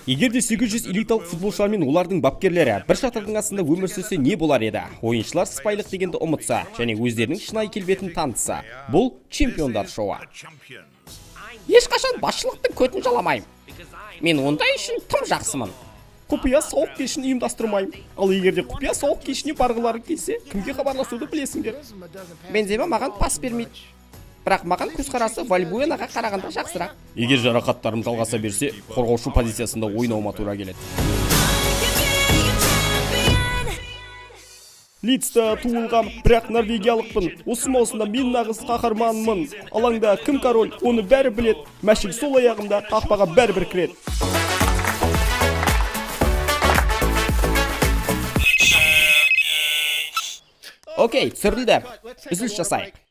Егер де 800 элиталық футболшылар мен олардың бапкерлері бір шатырдың астында өмір сүрсе, не болар еді? Ойыншылар сыпайылық дегенді ұмытса және өздерінің шынайы келбетін танытса. Бұл Чемпиондар шоуы. Ешқашан басшылықтың көтін жаламаймын. Мен ондай үшін тым жақсымын. Құпия сауық кешін ұйымдастырмаймын. Ал егер де құпия сауық кешіне барғылары келсе, кімге хабарласуды білесіңдер. Бензема маған пас бермейді. Бірақ маған көзқарасы Вальбуэнаға қарағанда жақсырақ. Егер жарақаттарым жалғаса берсе, қорғаушы позициясында ойнауыма тура келеді. Лидста туылғам, бірақ норвегиялықпын. Осы маусымда мен нағыз қаһарманмын. Алаңда кім король, оны бәрі біледі. Мәшік сол аяғымда, қақпаға бәрібір кіреді. Окей, түсірілді. Үзіліс жасайық.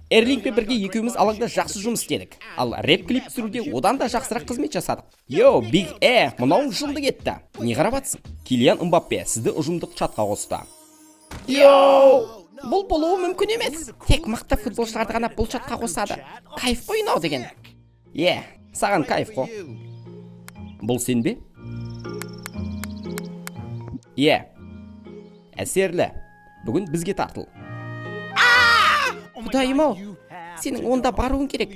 Эрлингпен бірге екеуміз алаңда жақсы жұмыс істедік. Ал рэп клип түсіруде одан да жақсырақ қызмет жасадық. Йоу, Биг Э, мынауың жынды кетті. Не қарап атсың? Килиан Мбаппе сізді ұжымдық чатқа қосты. Йоу! Бұл болуы мүмкін емес. Тек мықты футболшыларды ғана бұл чатқа қосады. Кайф қой мынау деген. Е, саған кайф қой. Бұл сен бе? Е. Әсерлі. Бүгін бізге тартыл. Құдайым ау, сенің онда баруың керек.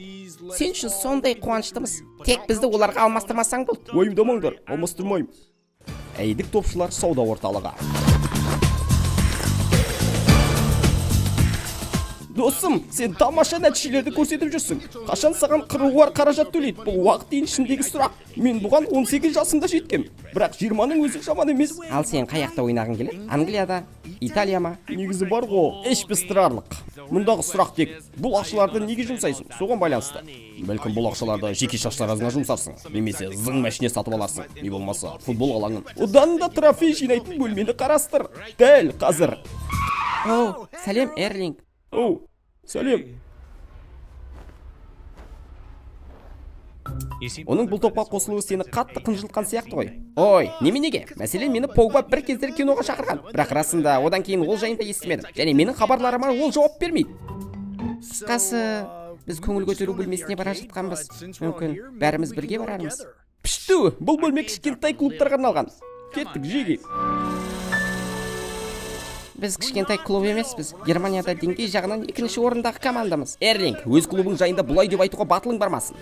Сен үшін сондай қуаныштымыз. Тек бізді оларға алмастырмасаң болды. Уайымдамаңдар, алмастырмаймын. Әйдік топшылар сауда орталығы. Досым, сен тамаша нәтижелерді көрсетіп жүрсің. Қашан саған қыруар қаражат төлейді? Бұл уақыт еншісіндегі сұрақ. Мен бұған 18 жасымда жеткем. Бірақ 20-ның өзі жаман емес. Ал сен қаяқта ойнағың келеді? Англияда, Италия ма? Негізі бар ғой, іш пыстырарлық. Мұндағы сұрақ тек бұл ақшаларды неге жұмсайсың? Соған байланысты. Бәлкім, бұл ақшаларды жеке шаштаразыңа жұмсарсың, немесе зың мәшине сатып аларсың, не болмаса футбол алаңын. Одан да трофей жинайтын бөлмені қарастыр. Дәл қазір. Оу, сәлем, Эрлинг. Оу, сәлем. Оның бұл топқа қосылуы сені қатты қынжылтқан сияқты ғой. Ой, неменеге? Мәселен, мені Погба бір кездері киноға шақырған. Бірақ расында одан кейін ол жайында естімедім. Және менің хабарларыма ол жауап бермейді. Қысқасы, біз көңіл көтеру бөлмесіне бара жатқанбыз. Мүмкін, бәріміз бірге барармыз. Пішту, бұл бөлме кішкентай клубтарға арналған. Кеттік, жеге. Біз кішкентай клуб емеспіз. Германияда деңгей жағынан екінші орындағы командамыз. Эрлинг, өз клубың жайында бұлай деп айтуға батылың бармасын.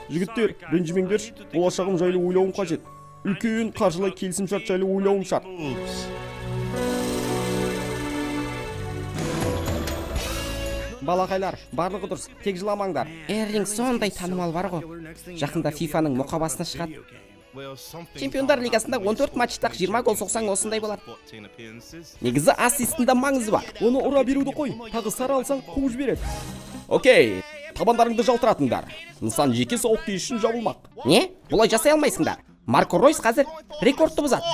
Жігіттер, ренжімеңдерші, болашағым жайлы ойлауым қажет. Үлкен қаржылай келісімшарт жайлы ойлауым шарт. Балақайлар, барлығы дұрыс, тек жыламаңдар. Эрлинг сондай танымал бар ғой. Жақында ФИФАның мұқабасына шығады. Чемпиондар лигасында 14 матчта 20 гол соқсаң, осындай болады. Негізі ассисттің да маңызы бар. Оны ұра беруді қой, тағы сары алсаң, қуып жібереді. Окей, табандарыңды жалтыратыңдар. Нысан жеке сауық кеш үшін жабылмақ. Не? Бұлай жасай алмайсыңдар. Марко Ройс қазір рекордты бұзады.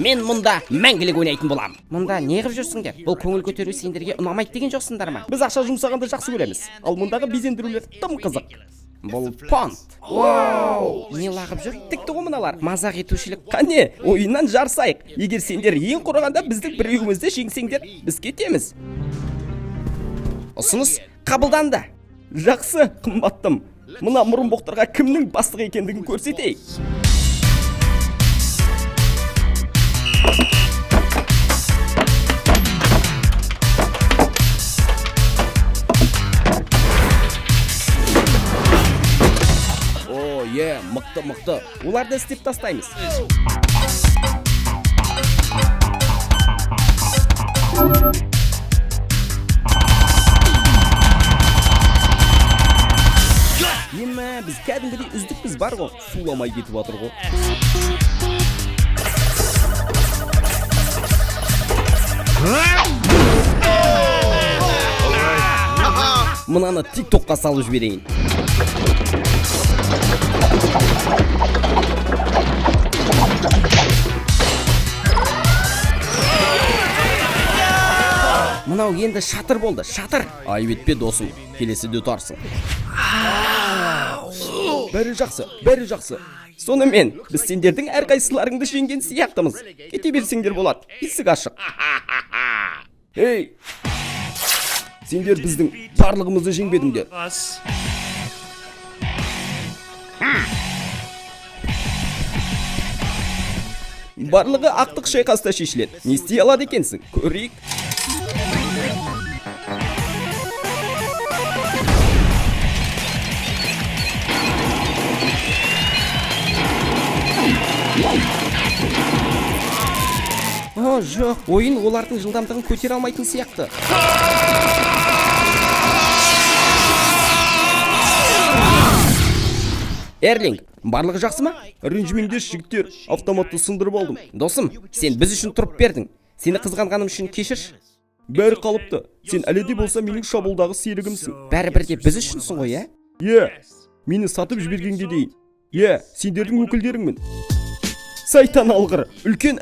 Мен мұнда мәңгілік ойнайтын болам. Мұнда не қып жүрсіңдер? Бұл көңіл көтеру сендерге ұнамайды деген жоқсыңдар ма? Біз ақша жұмсағанды жақсы көреміз. Ал мұндағы безендірулер тым қызық. Бұл понт. Вау! Не лағып жүр? Тікті ғой мыналар. Мазақ етушілік. Қане, ойыннан жарысайық. Егер сендер ең құрығанда біздің біреуімізді жеңсеңдер, біз кетеміз. Ұсыныс қабылданды. Жақсы, қымбаттым. Мына мұрынбоқтарға кімнің бастық екендігін көрсетейік. О, е, мықты, мықты. Оларды істеп тастаймыз. Емә, біз кәдімгідей үздікпіз бар ғой. Суламай кетіп жатыр ғой. Мынаны ТикТокқа салып жіберейін. Мынау енді шатыр болды, шатыр. Айып етпе, досым, келесіде ұтарсың. Бәрі жақсы, бәрі жақсы. Сонымен, біз сендердің әрқайсыларыңды жеңген сияқтымыз. Кете берсеңдер болады, есік ашық. Ей! Сендер біздің барлығымызды жеңбедіңдер. Us. Барлығы ақтық шайқаста шешіледі. Не істей алады екенсің? Көрейік. О, жоқ, ойын олардың жылдамдығын көтере алмайтын сияқты. Эрлинг, барлығы жақсы ма? Ренжімеңдерші, жігіттер, автоматты сындырып алдым. Досым, сен біз үшін тұрып бердің. Сені қызғанғаным үшін кешірші. Бәрі қалыпты. Сен әлі де болса менің шабуылдағы серігімсің. Бәрібір де біз үшінсің ғой, иә? Иә, мені сатып жібергенге дейін. Иә, сендердің өкілдеріңмін. Сайтан алғыр, үлкен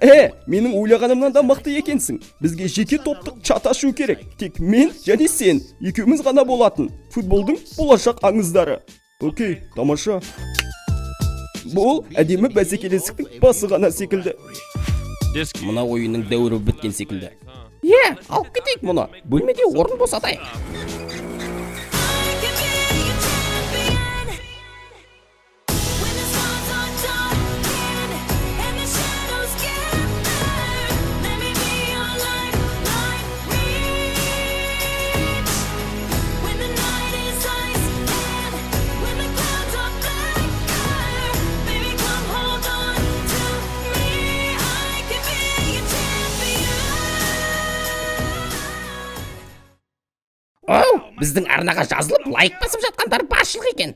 менің ойлағанымнан да мықты екенсің. Бізге жеке топтық чат ашу керек. Тек мен және сен, екеуміз ғана болатын. Футболдың болашақ аңыздары. Окей, тамаша. Бұл әдемі бәсекелестіктің басы ғана секілді. Мына ойынның дәуірі біткен секілді. Иә, алып кетейік мұны. Бөлмеде орын босатайық. I can be your champion. When the stars are darkened and the shadows gather, let me be your lifeline reach. When the night is ice and when the clouds are blacker, baby, come hold on to me. I can be your champion. Оу, біздің арнаға жазылып, лайк басып жатқандар баршылық екен.